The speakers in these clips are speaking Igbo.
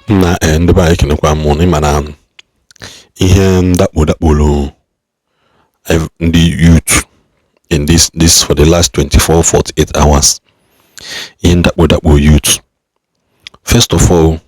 Na ndị be anyị, ekenekwa m ụnụ. Ịma na ihe ndakpo dakporo ndị youth in this for the last 24 48 hours, ihe ndakpo dakpo youth. First of all,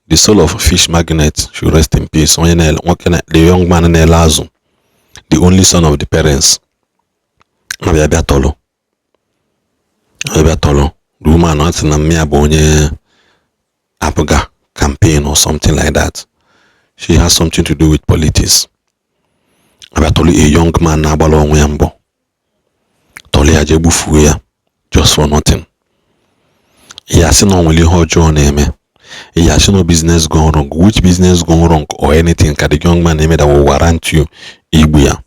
the soul of fish magnet should rest in peace. Onye na nwoke na the young man na-ele azụ, the only son of the parents, abịa bịa tọrọ, abịa tọrọ the woman. Ọ sị na mmịa bụ onye APGA campaign or something like that. She has something to do with politics. Abịa tọrọ a young man na-agbara onwe ya mbọ, tọrọ ya, jee gbufuo ya just for nothing. Ya sị na o nwere ihe ọjọọ na-eme, ya sị na business gone wrong. Which business gone wrong or anything ka the young man na-eme that will warrant you igbu ya?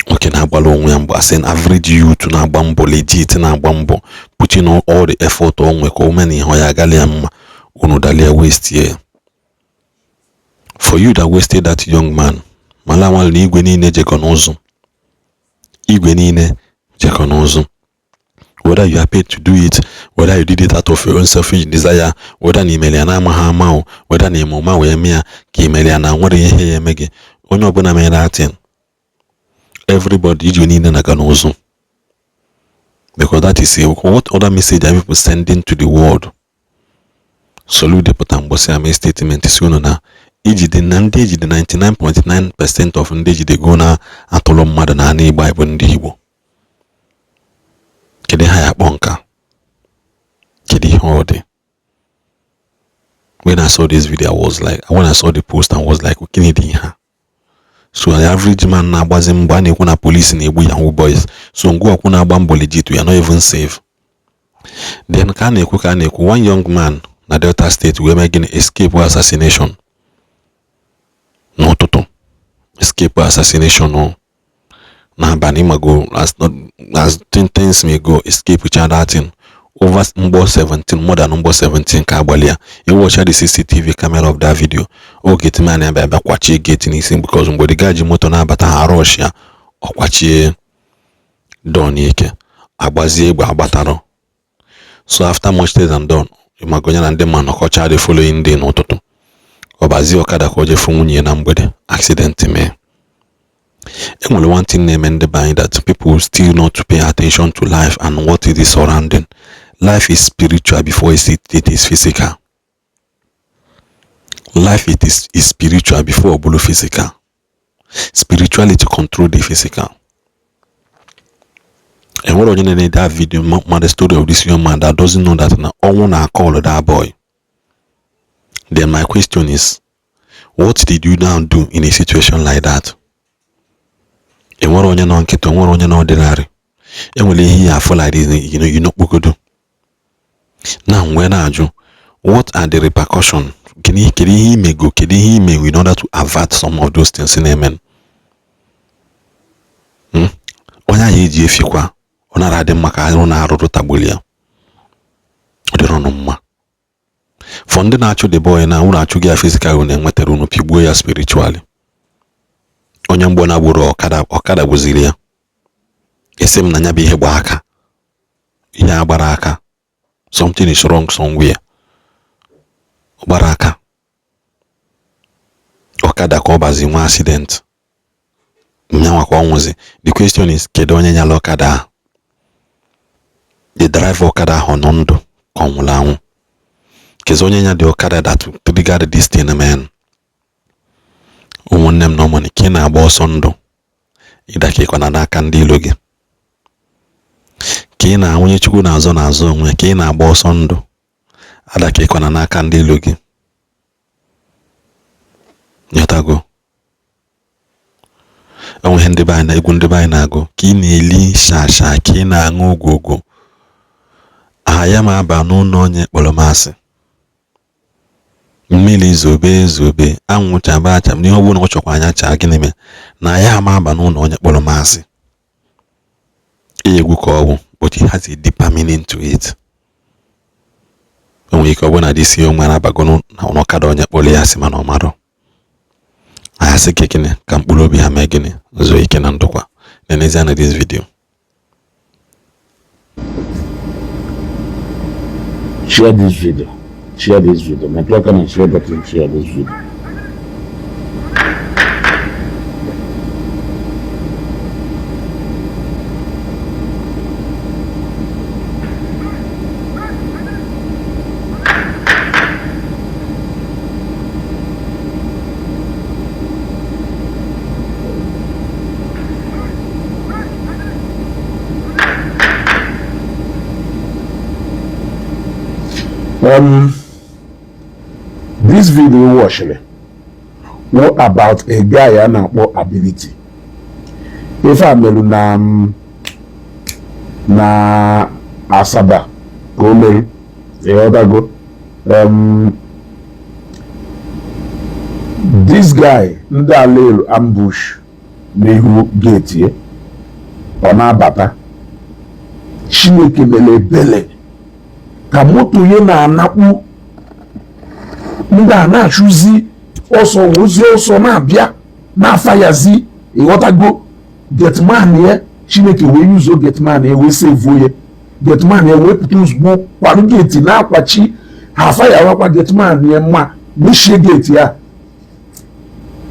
Nwoke na-agbara onwe ya mbọ, as an average youth na-agba mbọ legit, na-agba mbọ, putting on all the effort o nwe ka o mee na ihe ọ ya agali ya mma. Unu dalia waste ya. For you that wasted that young man, mala amala na igwe niile jekọ n'ụzọ, igwe niile jekọ n'ụzọ. Whether you are paid to do it, whether you did it out of your own selfish desire, whether na imere ya na-amaghị ama o, whether na ime ụma wee mee ya, ka imere ya na nwere ihe ya eme gị, onye ọbụla mere atin, everybody, iji niile na-aga n'ụzọ, because that is a, what other message are people sending to the world? Soludo pụta mgbọsị ama statement si unu na ijide na ndị ejide, 99.9% of ndị ejidego na-atụrụ mmadụ na ana Igbo bụ ndị Igbo. Kedu ha ya akpọ nka? Kedu ihe ọ dị? When I saw this video, I was like, when I saw the post, I was like, gịnị dị ihe a? So the average man na-agbazi mbọ, a na-ekwu na police na-egbu yahoo boys. So ngwa ọkwụ na-agba mbọ legit, we are not even safe. Then ka a na-ekwu, ka a na-ekwu, one young man na Delta State wee mee gịnị? Escape assassination n'ụtụtụ, escape assassination o n'abalị. Ịmago, as things may go, escape that thing over mgbọ 17, more than mgbọ 17 ka agbalị ya. Iwatcha the CCTV camera of that video, o gate man abịa abịa kwachie gate n'isi, because mgbe the guy ji moto na-abata, ha rush ya, ọ kwachie door n'ike, agbazie egbe agbatarọ. So after much said and done, ịmago, ya na ndị mmadụ nọkọcha. The following day n'ụtụtụ, ọ bazie ọkada ka o jefu nwunye ya na mgbede, accident mee. Enwere one thing na-eme ndị be anyị, that people still not to pay attention to life and what it is surrounding. Life is spiritual before it is physical. Life, it is spiritual before ọ bụrụ physical. Spirituality control the physical. Enwere onye na-ene that video ma the story of this young man that doesn't know that na ọnwụ na call that boy? Then my question is, what did you now do in a situation like that? Enwere onye nọ nkịtị, enwere onye nọ ordinary. Enwere ihe ya afọ like this, kpogodo na wee na-ajụ, what are the repercussions? Kedu ihe imego? Kedu ihe imego in order to avert some of those things na-eme? Onye ahụ eji efikwa, ọ nara adị mma ka arụ na arụrụ tagburu ya. Ọ dịrọ ọnụ mma for ndị na-achụ the boy na unu achụ gị ya physical, unu enwetara, unu pigbuo ya spiritually. Onye mgbọ na-agburu ọkada, ọkada gbuziri ya. Esi m na ya bụ ihe gba aka, ihe a gbara aka, something is wrong somewhere. Ọ gbara aka ọkada ka ọ bazi nwa accident nyanwa ka ọ nwụzi. The question is, kedu onye nyala ọkada ahụ? The driver ọkada ahụ nọ ndụ ka ọ nwụrụ anwụ? Kezi onye nya dị ọkada that triggered this thing, man? Ụmụnne m na ụmụnne, ka ị na-agba ọsọ ndụ, ịdakekwana n'aka ndị ilo gị. Ka ị na onye Chukwu na-azọ n'azụ onwe, ka ị na-agba ọsọ ndụ, adakekwana n'aka ndị ilo gị. Nyọtago, enweghị ndị be anyị na egwu ndị be anyị na-agụ, ka ị na-eli shasha, ka ị na-aṅụ ogwogwo aha ya ma aba n'ụlọ onye kpọrọ m asị. Mmiri zobe zobe, anwụ chaba acha, n'ihe ọ bụla ọ chọkwa anya chaa, gịnị mee na ya ama aba n'ụlọ onye kpọrọ m asị? Egwu ka ọ bụ, but it has a deeper meaning to it. O nwere ike ọ bụrụ na disi onwe na-abago n'ọkada onye kpọrọ ya asị, mana ọ marọ. Anyị asị gị gịnị? Ka mkpụrụ obi ha mee gịnị? Zuo ike na ndokwa. Nenezie na this video. Share this video. Share this video. Metụ aka na share button, share this video. This video watching what about a guy a na-akpọ Ability. Ife a merụ na Asaba ka o merụ, ịghọtago? This guy ndị ala ambush n'ihu gate ya, ọ na-abata. Chineke mere ebele ka moto ya na-anakpu ndị a na-achụzi ọsọ, ozi ọsọ na-abịa na-afa yazi, ịghọtago? Gateman ya, Chineke wee yuzo gateman ya wee sevuo ya. Gateman ya wee pụta ozugbo, kwarụ gate na-akwachi ha, afa ya wakwa gateman ya mma, mechie gate ya.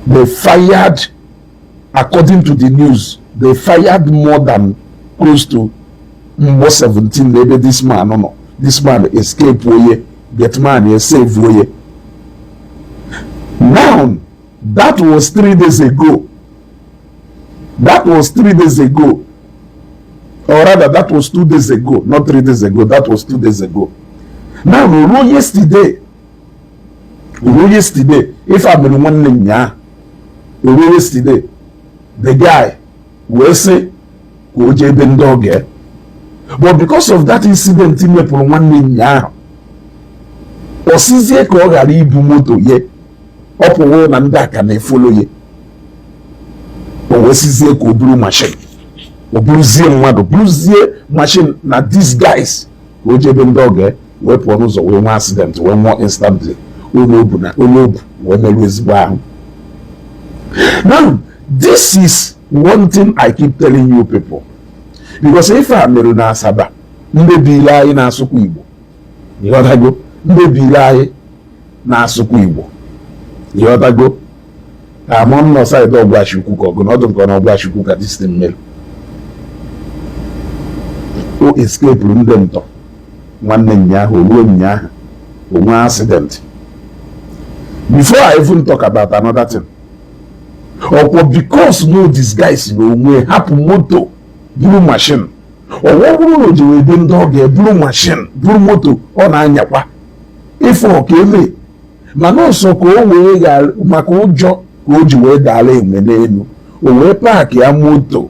They fired, according to the news, they fired more than close to mgbọ 17 n'ebe this man nọ. This man escape oye, gateman ya save oye. Now that was 3 days ago. That was 3 days ago, or rather, that was 2 days ago, not 3 days ago. That was 2 days ago. Now ruo yesterday, ruo yesterday, ife a mere nwanne nyaa, ruo yesterday, the guy wee sị ka o jee ebe ndị oge, but because of that incident mepụrụ nwanne nyaa, ọ sịzie ka ọ ghara ibu moto ye, ọ pụwo na ndị aka na-efolo ye. O wee sịzie ka o buru machine, o buruzie mmadụ, buruzie machine na disguise ka o jebe ndị oge, wee pụọ n'ụzọ, wee nwee accident, wee nwụọ instantly. Onye obu na onye obu wee merụ ezigbo ahụ. Now this is one thing I keep telling you people, because ife a mere na Asaba, ndị bile anyị na-asụkwa Igbo, ịghọtago? Ndị bile anyị na-asụkwa Igbo, ịghọtago? Ama m nọ side Ọgwashukwu ka ọgụ n'ọdụ nke na Ọgwashukwu ka this thing mere. O escape ndị ntọ nwanne nyaahụ, ruo nyaahụ o nwee accident. Before I even talk about another thing, ọkwọ because no disguise na onwe hapụ moto buru machine, ọwọ bụrụ na o ji wee ndị ọ ga-eburu machine, buru moto ọ na-anyakwa ịfụ ọka eme, mana ọsọ ka o wee ghara maka ụjọ ka o ji wee dara enwe n'elu, o wee park ya moto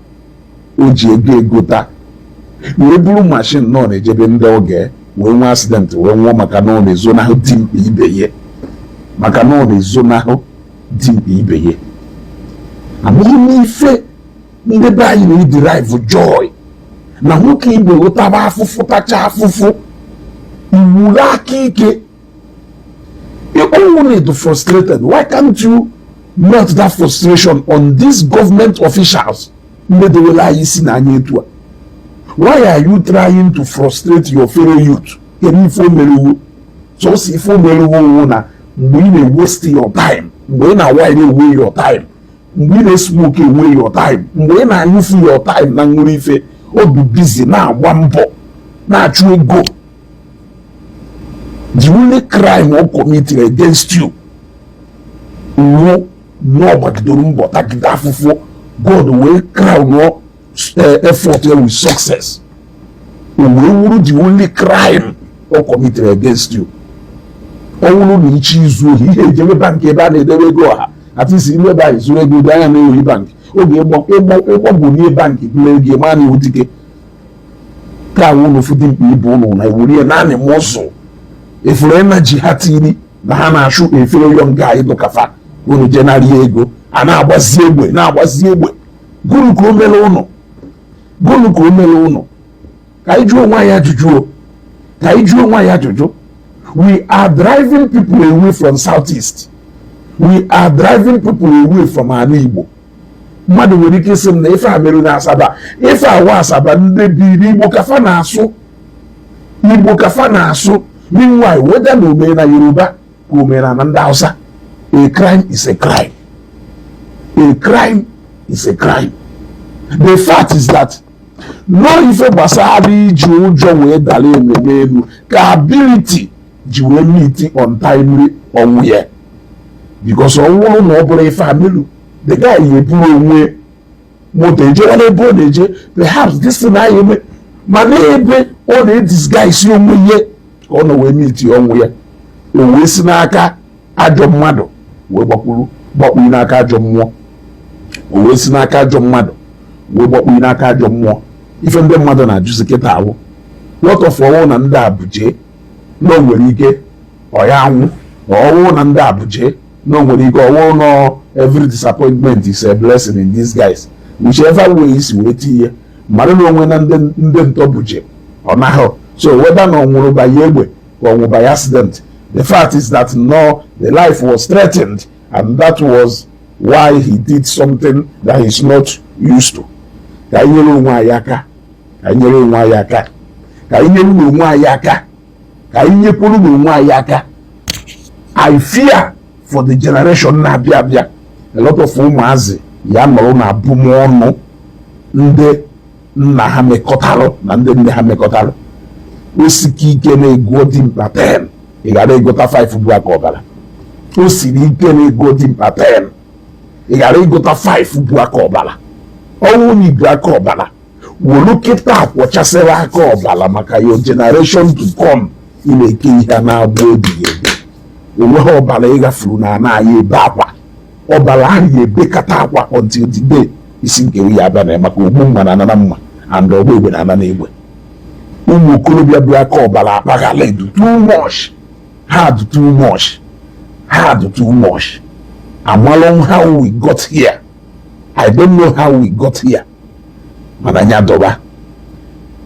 o ji ego egota wee buru machine nọ na-ejebe ndị oge, wee nwee accident, wee nwụọ, maka na ọ na-ezonahụ dimkpa ibe ya, maka na ọ na-ezonahụ dimkpa ibe ya. Abụghị n'ife ndị be anyị na-ederive joy na nwoke Igbo ghọtaba afụfụ, tacha afụfụ, iwuru aka ike only to frustrated. Why can't you melt that frustration on these government officials ndị dewere anyị isi n'anya etu a? Why are you trying to frustrate your fellow youth? Kedu ife o merewo? Sọsọ ife o merewo na mgbe ị na-waste your time, mgbe ị na-awile away your time, mgbe ị na-esmoke away your time, mgbe ị na-anyụfu your time na nwere ife ọ bụ busy na-agba mbọ na-achụ ego. The only crime ọ committed against you wụ na ọ gbagidoro mbọ, tagide afụfụ, God wee crown effort ya with success. O wee wuru the only crime ọ committed against you. Ọ wụrụ na ichi izu ohi, ihe ejebe bank ebe a na-edebe ego ọha, at least ilu ebe ahụ zuru ego dị anya na-eohi bank, oge ịgbagburie bank bụrụ ego ma na iwu dike ka awụ n'ofu dị mkpa ibu ụlọ na ewurie naanị mọzụ efuru energy ha tiri na ha na-achụ efere young guy dụkafa unu je narị ego a na-agbazi egbe, na-agbazi egbe. Gụnụ ka o mere ụnụ? Gụnụ ka o mere ụnụ? Ka anyị jụọ onwe anyị ajụjụ o, ka anyị jụọ onwe anyị ajụjụ. We are driving people away from Southeast. We are driving people away from ala Igbo. Mmadụ nwere ike ịsị m na ife a mere na Asaba, ife awa Asaba, ndị biri Igbo kafa na-asụ Igbo, kafa na-asụ. Meanwhile, whether na omere na Yoruba ka o mere na ndị Hausa, a crime is a crime, a crime is a crime. The fact is that no ife gbasara iji ụjọ wee dara ememe elu ka Ability ji wee meet untimely ọnwụ ya, because ọ wụrụ na ọ bụrụ ife amelu, the guy ya eburu onwe moto ejewa n'ebe ọ na-eje. Perhaps this thing ahụ eme, mana ebe ọ na-edisguise onwe ya ka ọ nọ wee meet ọnwụ ya, o wee si n'aka ajọ mmadụ wee gbakwuru gbakpuru n'aka ajọ mmụọ, o wee si n'aka ajọ mmadụ wee gbakpuru n'aka ajọ mmụọ. Ife ndị mmadụ na-ajụzi kịta ahụ, what of ọnwụ na ndị abuje na o nwere ike ọ ya anwụ, ọnwụ na ndị abuje na o nwere ike ọnwụ nọ? Every disappointment is a blessing in disguise. Whichever way isi wee tinye mmadụ na onwe na ndị ntọ buje ọ naghị so, whether na ọ nwụrụ by egbe ka ọ nwụrụ by accident, the fact is that no, the life was threatened, and that was why he did something that he's not used to. Ka anyị nyere onwe anyị aka, ka anyị nyere onwe anyị aka, ka anyị nyere onwe anyị aka, ka anyị nyekwuru n'onwe anyị aka. I fear for the generation na-abịa abịa. A lot of ụmụazị ya nọrọ na abụmọnụ ndị nna ha mekọtalụ na ndị nne ha mekọtalụ. O sike ike na-ego dimkpa 10, ị ghara ịgụta 5 bụ aka ọbara. O siri ike na-ego dimkpa 10, ị ghara ịgụta 5 bụ aka ọbara. Ọnwụ na ibu aka ọbara, wolu kịta kwọchasịrị aka ọbara maka your generation to come. Ị na-eke ihe a na-agbụ ebighị ebi. Onweghị ọbara ịgafuru na ana anyị ebe akwa ọbara ahụ ya ebekata akwa until the day isi nke ya abịa na ya, maka ogbu mma na anana mma and ọgba egbe na anana egbe. Ụmụ okorobịa bụ aka ọbara akpaghala edu too much, hard too much, hard too much. Amalụ how we got here. I don't know how we got here. Mana anya dọba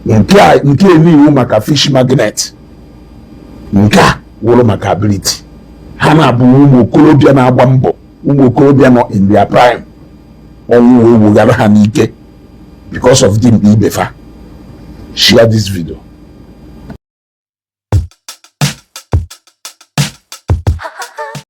nke a, nke iwu maka Fish Magnet, nke a wụrụ maka Ability. Ha na-abụ ụmụ okorobịa na-agba mbọ, ụmụ okorobịa nọ in their prime. Ọnwụ wee weghara ha n'ike because of dimkpa ibe fa. Share this video.